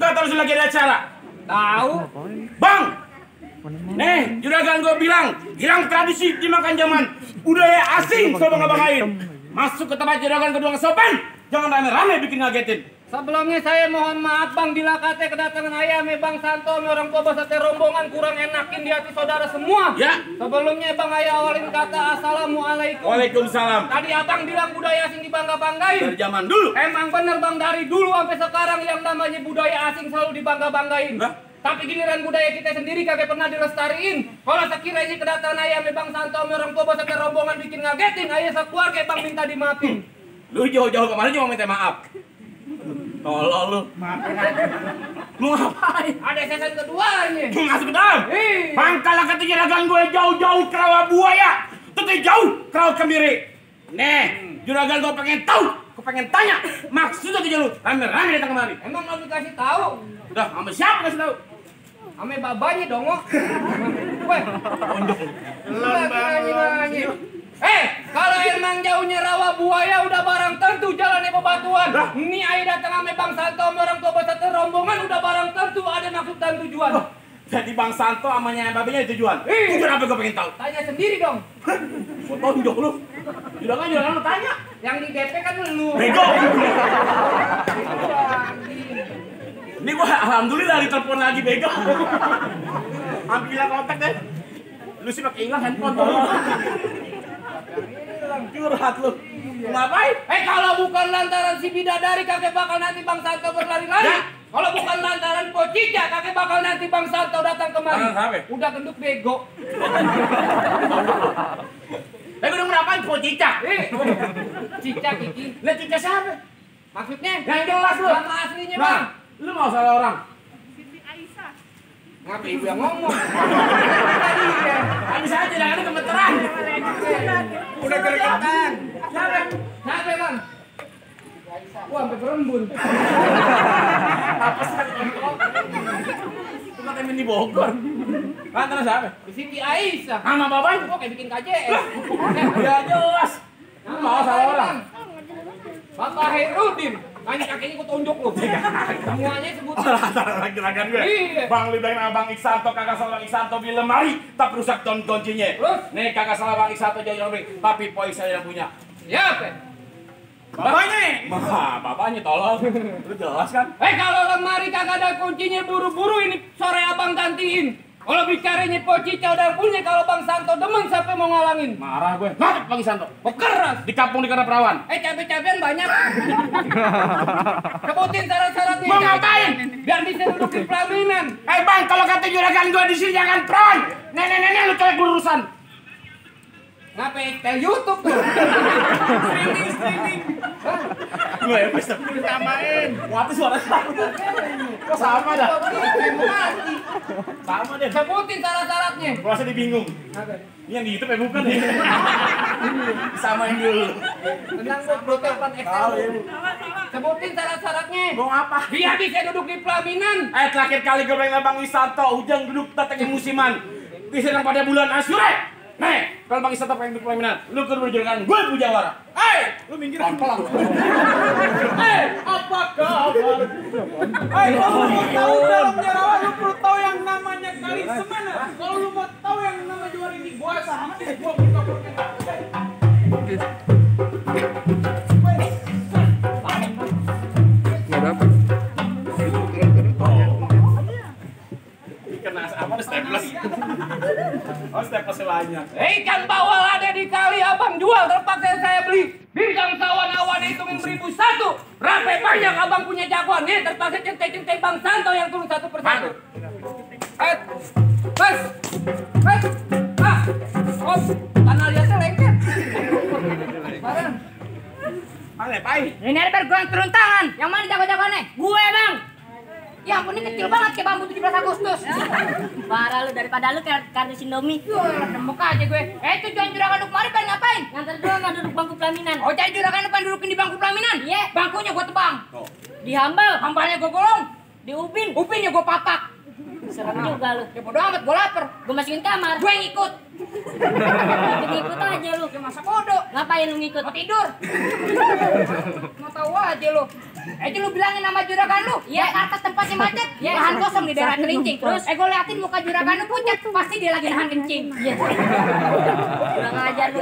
Enggak tahu lagi ada acara. Tahu. Bang. Nih, juragan gue bilang, hilang tradisi dimakan zaman. Budaya asing coba ngabangin. Masuk ke tempat juragan kedua sopan. Jangan rame-rame bikin ngagetin. Sebelumnya saya mohon maaf Bang bila kata kedatangan ayam Bang Santo orang tua beserta rombongan kurang enakin di hati saudara semua. Ya. Sebelumnya Bang Ayah awalin kata Assalamualaikum. Waalaikumsalam. Tadi Abang bilang budaya asing dibangga-banggain. Dari zaman dulu. Emang bener Bang dari dulu sampai sekarang yang namanya budaya asing selalu dibangga-banggain. Tapi giliran budaya kita sendiri kagak pernah dilestariin. Kalau sekiranya kedatangan ayam Bang Santo orang tua beserta rombongan bikin ngagetin, ayah sekeluarga Bang minta dimaafin. Lu jauh-jauh kemarin cuma minta maaf. Tolol lu. Maafin aja. Mau ngapain? Ada season keduanya. Mau ngasih ke dalam? Iya. Pangkalan kata juragan gue jauh-jauh ke rawa buaya. Tentu jauh ke rawa kemiri. Nih, juragan gue pengen tahu. Gue pengen tanya. Maksudnya tuh lu rame-rame datang kemari. Emang lo dikasih tahu? Udah, sama siapa kasih tahu? Ame babanya dong, weh. Nyanyi. Kalau emang jauhnya rawa buaya udah barang tentu jalannya bebatuan. Ini ayah datang ame Bang Santo orang tua beserta rombongan udah barang tentu ada maksud dan tujuan. Jadi Bang Santo amanya babenya tujuan. Tujuan apa gue pengen tahu? Tanya sendiri dong. Gue tonjok lu. Juragan lu tanya. Yang di DP kan lu. Bego. Ini gua alhamdulillah ditelepon lagi bego. Ambil kontak deh. Lu sih pakai hilang handphone tuh. Curhat lu. Ngapain? Kalau bukan lantaran si bidadari kakek bakal nanti Bang Santo berlari-lari. Ya. Kalau bukan lantaran Pocica kakek bakal nanti Bang Santo datang kemari. Udah gendut bego. Tapi udah ngapain Pocica? Cica Kiki. Lah Cica siapa? Maksudnya? Yang jelas lu. Nama aslinya Bang. Lu mau salah orang? Siti Aisyah. Ngapa ibu yang ngomong? Habis aja jangan gemeteran. Udah kereketan. Siapa? Siapa Bang? Wah, sampai berembun. Apa sih? Itu makan mini Bogor. Lantaran siapa? Siti Aisyah. Sama bapaknya? Kok kayak bikin KJS? Ya jelas. Lu mau salah orang? Bapak Herudin. Tanya kakeknya ku tunjuk lu. Semuanya sebut. Lagi-lagian gue. Iya. Bang Lidain Abang Iksanto, kakak salah Bang Iksanto di lemari, tak rusak kuncinya. Terus? Nih kakak salah Bang Iksanto jauh lebih, tapi poi saya yang punya. Siapa? Bapaknya. Bapaknya tolong. Lu jelas kan? Kalau lemari kagak ada kuncinya buru-buru ini sore abang gantiin. Kalau bicaranya Pocica udah punya, kalau Bang Santo demen sampai mau ngalangin. Marah gue. Ngadep Bang Iksanto. Keras. Di kampung di Karena Perawan. Cabai-cabean banyak. Sebutin syarat-syaratnya. Mau ngapain? Biar bisa duduk di pelaminan. Bang, kalau kata juragan gue di sini jangan pron. Nenek-nenek lu colek urusan. Ngapain tel YouTube tuh? Streaming. Gue ya pasti samain. Ngapa suara sama? Kok sama dah? Sama deh. Sebutin syarat-syaratnya. Gua rasa dia bingung. Ini yang di YouTube ya bukan ya? Disamain dulu. Tenang gua protepan Tahu Excel. ya, Bu. Sebutin syarat-syaratnya. Mau apa? Biar bisa duduk di pelaminan. Terakhir kali gue pengen Bang Iksanto, hujan duduk datangin musiman. Bisa pada bulan Asyura. Nih, kalau Bang Iksanto pengen duduk pelaminan, lu kudu berjuragan, gue pujawara. Lu minggir pelan. Apa kabar? Kalau lu mau tahu dalamnya rawa, lu perlu tahu yang namanya kali semana. Kalau lu mau tahu yang nama juara ini, gua sama deh, gua buka Kena apa staples? Oh, staples banyak. Ikan bawal ada di kali abang jual, terpaksa saya beli. Bintang sawan-awan itu 1.001. Rape banyak abang punya jagoan. Nih terpaksa centai-centai Bang Santo yang turun satu persatu. Karena lihatnya lengket. Barang. Mana, Pai? Ini ada bergurang turun tangan. Yang mana jago-jagoannya? Gue, Bang. Ya ampun, ini kecil banget kayak bambu 17 Agustus. Parah lu, daripada lu kayak kardus Indomie. Nembok aja gue. Tujuan juragan lu kemarin pengen ngapain? Ngantar doang nggak duduk bangku pelaminan. Oh, jadi juragan lu pengen dudukin di bangku pelaminan? Iya. Bangkunya gue tebang. Dihambal, Hambalnya gue golong. diubin. Upinnya gue papak. Serem juga lu. Ya bodo amat, gue lapar. Gue masukin kamar. Gue yang ikut. Ikut aja lu. Kayak masa bodoh. Ngapain lu ngikut? Mau tidur. Mau tahu aja lu. Itu lu bilangin sama juragan lu, ya atas tempatnya macet, lahan kosong di daerah Celincing. Terus, gue liatin muka juragan lu pucat, pasti dia lagi nahan kencing. Udah ngajar lu,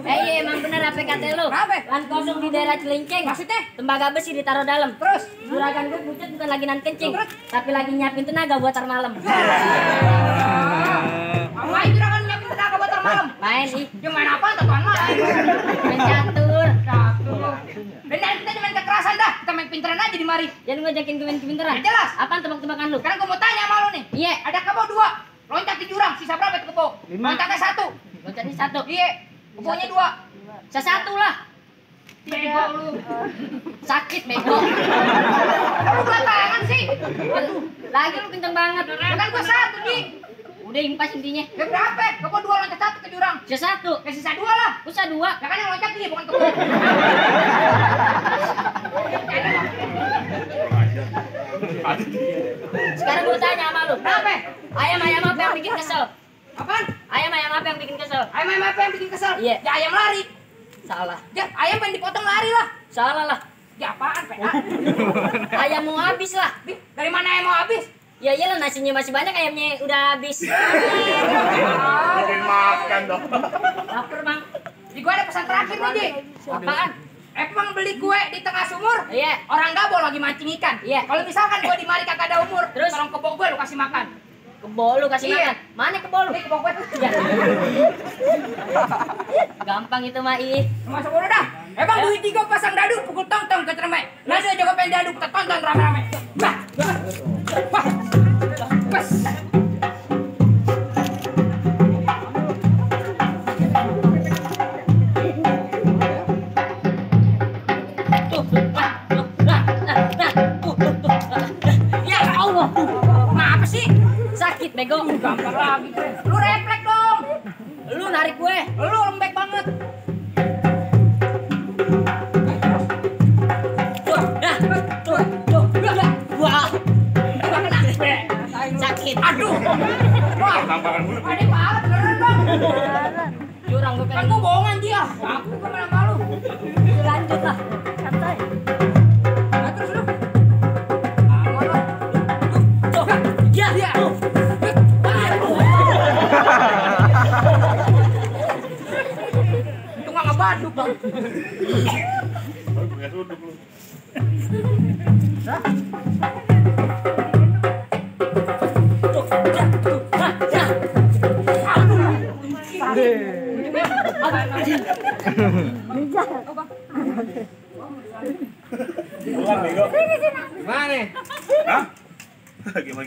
iya emang bener apa kata lu. Lahan kosong di daerah Celincing. Maksudnya? Tembaga besi ditaruh dalam. Terus, juragan gue pucat bukan lagi nahan kencing, tapi lagi nyiapin tenaga buat tar malam. Ngapain juragan nyiapin tenaga buat tar malam? Main sih. Dia main apa? Tatuan main. Main catur. Dan kita main kekerasan dah. Kita main pinteran aja di mari. Jangan ngajakin gue main pinteran. Ya jelas. Apaan tebak-tebakan lu? Sekarang gue mau tanya sama lu nih. Iya. Ada kebo 2. Loncat di jurang. Sisa berapa itu kebo? 5. Loncatnya 1. Loncatnya 1. Iya. Kebonya 2. Sisa 1 lah. Bego lu. Sakit bego. Lu belakangan sih. Lagi lu kenceng banget. Kan gue 1 Ji. Udah impas intinya. Ya berapa? Kebo 2 loncat 1 ke jurang. Sisa 1. Ya sisa 2 lah. Sisa 2. Ya kan yang loncat dia bukan kebo. Sekarang gue tanya sama lu. Kenapa? Ayam apa yang bikin kesel? Apaan? Ayam apa yang bikin kesel? Ayam apa yang bikin kesel? Iya. Ya ayam lari. Salah. Ya ayam yang dipotong lari lah. Salah lah. Ya apaan, PA? Ayam mau habis lah. Dari mana ayam mau habis? Ya iyalah nasinya masih banyak, ayamnya udah habis. Bikin makan dong. Lapar bang. Di gua ada pesan terakhir nih Ji. Apaan? Emang beli kue di tengah sumur? Iya. Orang gabol lagi mancing ikan. Iya. Kalau misalkan gua di mari kagak ada umur, terus tolong kebo gue lu kasih makan. Kebo lu kasih makan? Mana kebo lu? Nih kebo gue tuh. Gampang itu mah ih. Masuk dulu dah. Emang duit 3 pasang dadu pukul tong-tong ke cermek. Nada jago pengen dadu kita tonton rame-rame. Bah. Bah. Bas. Ya Allah. Kenapa sih? Sakit bego. Gampang lagi. Lu refleks dong. Lu narik gue. Lu lembek banget. Sakit. Aduh. Wah. Ada malah beneran bang. Jurang gue kan gue bohongan dia. Aku kemana malu. Lanjut lah. Santai. Nah, terus lu. Ya. Itu nggak ngebaduk bang. Nggak duduk lu. Mana? Hah?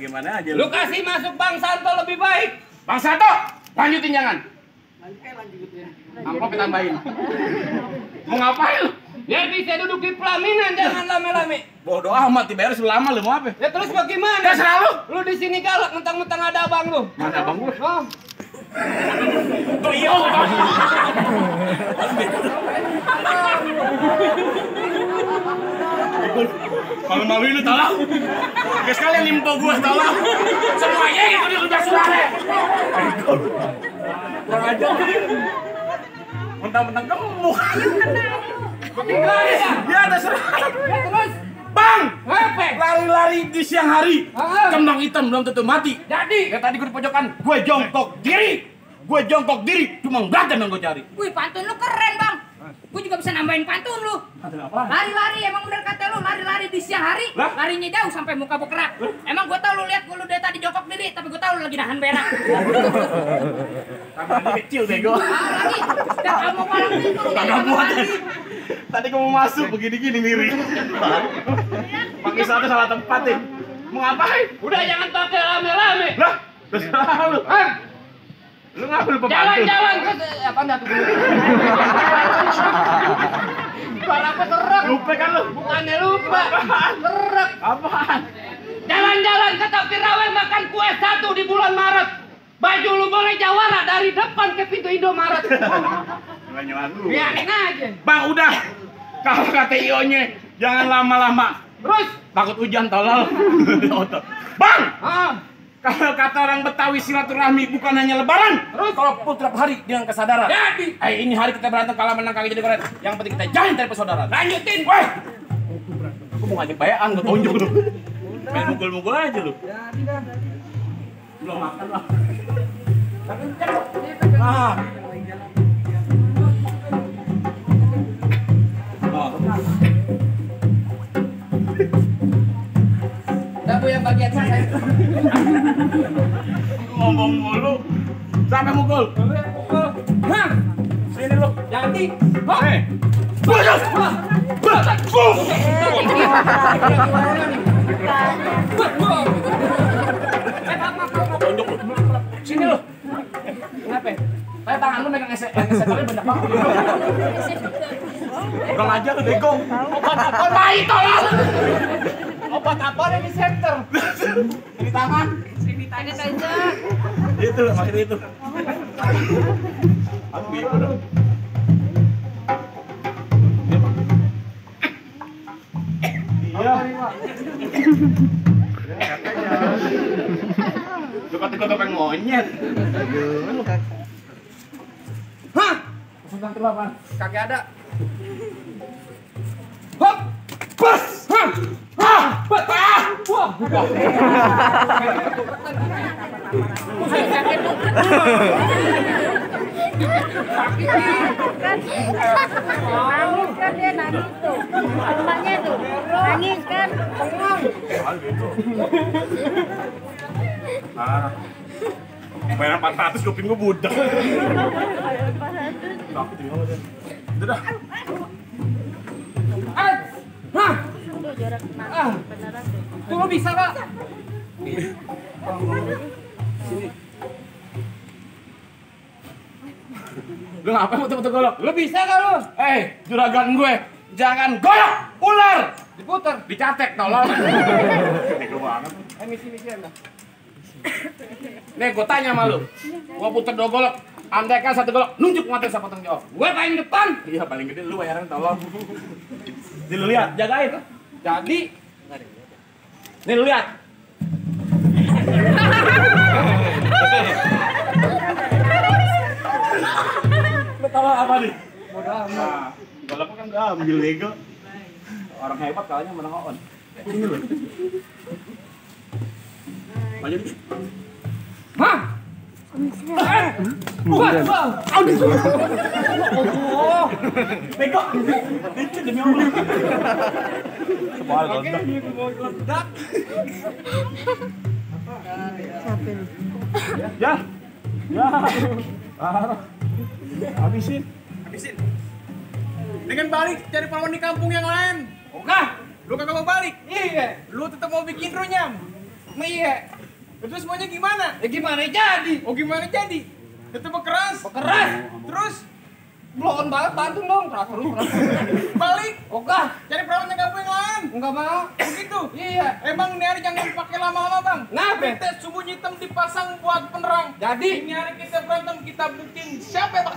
Gimana aja Lu kasih masuk Bang Santo lebih baik. Bang Santo, lanjutin jangan. Amplop tambahin. Mau ngapain lu? Ya bisa duduk di pelaminan, jangan lame-lame. Bodoh amat, dibayar selama lu mau apa? Ya terus bagaimana? Terserah lu. Lu di sini galak, mentang-mentang ada abang lu. Mana abang gue? Oh. Tuh iya, Bang. Malu-malu lu tolong. Gak sekalian nimpo gua tolong. Semuanya gitu dia udah suara. Kurang ajar. Mentang-mentang gemuk. Ya ada serah. Terus Bang, apa? lari-lari di siang hari. Kembang hitam belum tentu mati. Jadi Ya tadi gue di pojokan, gue jongkok diri. Gue jongkok diri, cuma enggak yang gue cari. Wih, pantun lu keren, Bang. Gue juga bisa nambahin pantun lu. Lari-lari, emang bener kata lu, lari-lari di siang hari, Lah? larinya jauh sampai muka berkerak. Emang gue tau lu lihat lu dari tadi jongkok diri, tapi gue tau lu lagi nahan berak. Karena dia kecil bego. Lagi, udah kamu malam itu lu Kagak muat. Tadi gue mau masuk begini-gini miring. Pakai satu salah tempat nih. Mau ngapain? udah jangan pakai rame-rame. Lah, terserah lu. Lu ngambil pepantun. Jalan-jalan ke apa enggak tuh? Kepala aku kerak. Lupa kan lu? Bukannya lupa. Kerak. Apaan? Jalan-jalan ke Tapi Rawe makan kue 1 di bulan Maret. Baju lu boleh jawara dari depan ke pintu Indomaret. Nanya lu. Biarin aja. Bang, udah. Kalau kata Io-nya, jangan lama-lama. Terus, Takut hujan tolol. Bang, ah, kalau kata orang Betawi silaturahmi bukan hanya lebaran. Terus? Kalau putrap hari dengan kesadaran. Jadi. Ini hari kita berantem kalah menang kagak jadi keren. Yang penting kita jalan dari persaudaraan. lanjutin. Woi, Aku mau ngajak bayaan, gue tonjok lu. Main mukul-mukul aja lu. Jadi dah. Belum makan lah. Ah. Dah Bu yang bagian saya. Ngomong mulu. Siapa mukul? Hah? Sini lu. Jadi. Bagus. Tonjok lu. Sini lu. Kenapa? Kayak tangan lu megang esek kali banyak banget. Kurang aja lu bego. Obat apa? Tai tolong. Obat apa yang di center? Ini tangan. Sini aja. Itu maksud itu. Aku bego dah. Iya. Lu kata topeng monyet. Hah? Tentang apa? Kagak ada. Hop! Pas. Hah! Ah! Wah! Nangis kan dia nangis tuh. Emaknya tuh nangis kan. Parah. Bayar 400 kuping gua budak. Takut juga lu. Udah dah. Hah? Aduh jarak Ah. beneran tuh. Tuh lo bisa Kak? Lu ngapain muter-muter golok? Lo bisa Kak lo? Juragan gue, jangan golok ular. Diputer. Dicatek tolong. Bego banget. Misi anda. Nih gue tanya sama lu. Gua puter 2 golok. Andaikan 1 golok nunjuk mati siapa tanggung jawab? Gue paling depan. Iya paling gede lu bayaran tolong. Nih lu lihat, jagain. Jadi. Nih lu lihat. Lu tahu apa nih? Bodoh amat. Nah, goloknya kan udah ambil bego. Orang hebat kalahnya menang on. Ini lu. Maju dikit. Hah? Wah! Aduh. Oh. Bego. Itu demi Allah. Kepala gondok. Meledak. Ya. Ya. Habisin. Dengan balik cari pahlawan di kampung yang lain. Oke. Lu kagak mau balik. Iya. Lu tetap mau bikin runyam. Iya. Terus maunya gimana? Ya gimana jadi? Oh gimana jadi? Tetap keras. Keras. Terus Bloon banget bantu dong. Terus. balik Oke. cari perawan yang kampung yang lain. Enggak mau. Begitu. Iya. Emang ini hari jangan pakai lama-lama bang. Kenapa? Kita subuh hitam dipasang buat penerang. Jadi Ini hari kita berantem kita buktiin siapa yang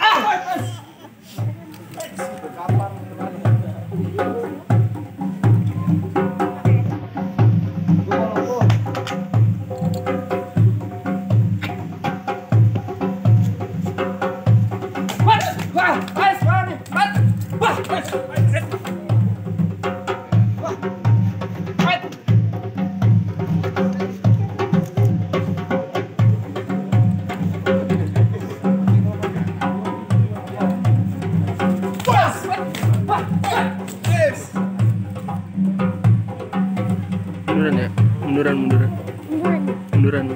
Munduran.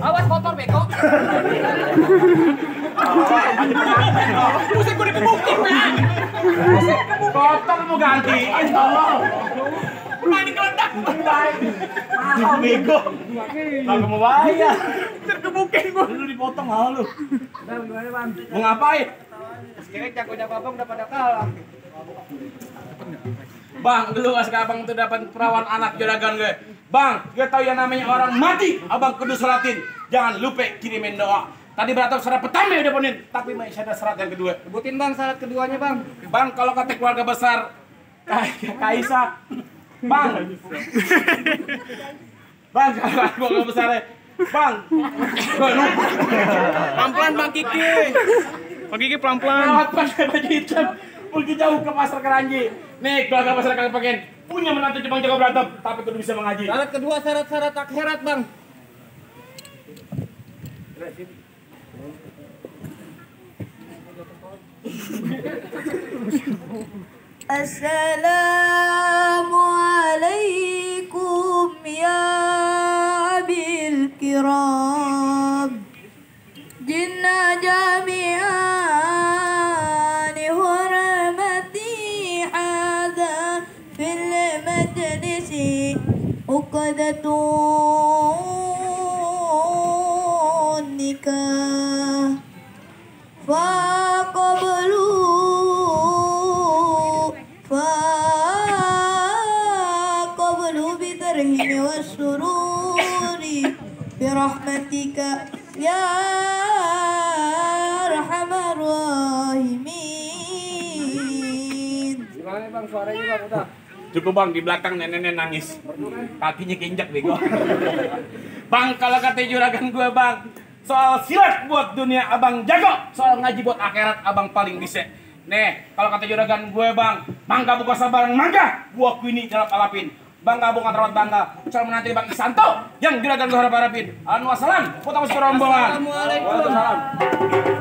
awas kotor beko. Pusing gue dikebukin ya. Kotor mau gantiin tolong. Main keledak. Mahal bego. Kagak mau bayar. Terkebukin gue. Lu dipotong mahal lu. Bang, gimana bang? Mau ngapain? Sekiranya jago-jago abang udah pada kalah. Bang, dulu pas abang tuh dapat perawan anak juragan gue. Bang, gue tahu yang namanya orang mati, abang kudu sholatin. Jangan lupa kirimin doa. Tadi beratap syarat pertama udah ponin, tapi masih ada syarat yang kedua. Sebutin bang syarat keduanya bang. Bang, kalau kata keluarga besar Kaisa, Bang, kalau keluarga besar Bang. Pelan-pelan Bang Kiki. Bang Kiki pelan-pelan. Lewat pakai baju hitam. Pergi jauh ke pasar Keranji. Nih, keluarga pasar kagak pengen punya menantu Jepang jago berantem, tapi kudu bisa mengaji. Syarat kedua syarat-syarat akhirat, Bang. Assalamualaikum ya abil kiram jinna jami'an hurmati hadha fil majlisi uqdatun nikah faqablu bitarhimi wassururi birahmatika ya arhamar rahimin. Gimana Bang suaranya Bang udah? Cukup Bang, di belakang nenek-nenek nangis. Kakinya keinjak bego. Bang, kalau kata juragan gue Bang, soal silat buat dunia abang jago, soal ngaji buat akhirat abang paling bisa. Nih, kalau kata juragan gue Bang, mangga buka sabarang mangga, buah kuini jalap alapin. Bangga bukan rawat bangga, calon menantu Bang Isanto yang juragan gue harap-harapin. Alhamdulillah, salam, potong rombongan. Assalamualaikum. Waalaikumsalam.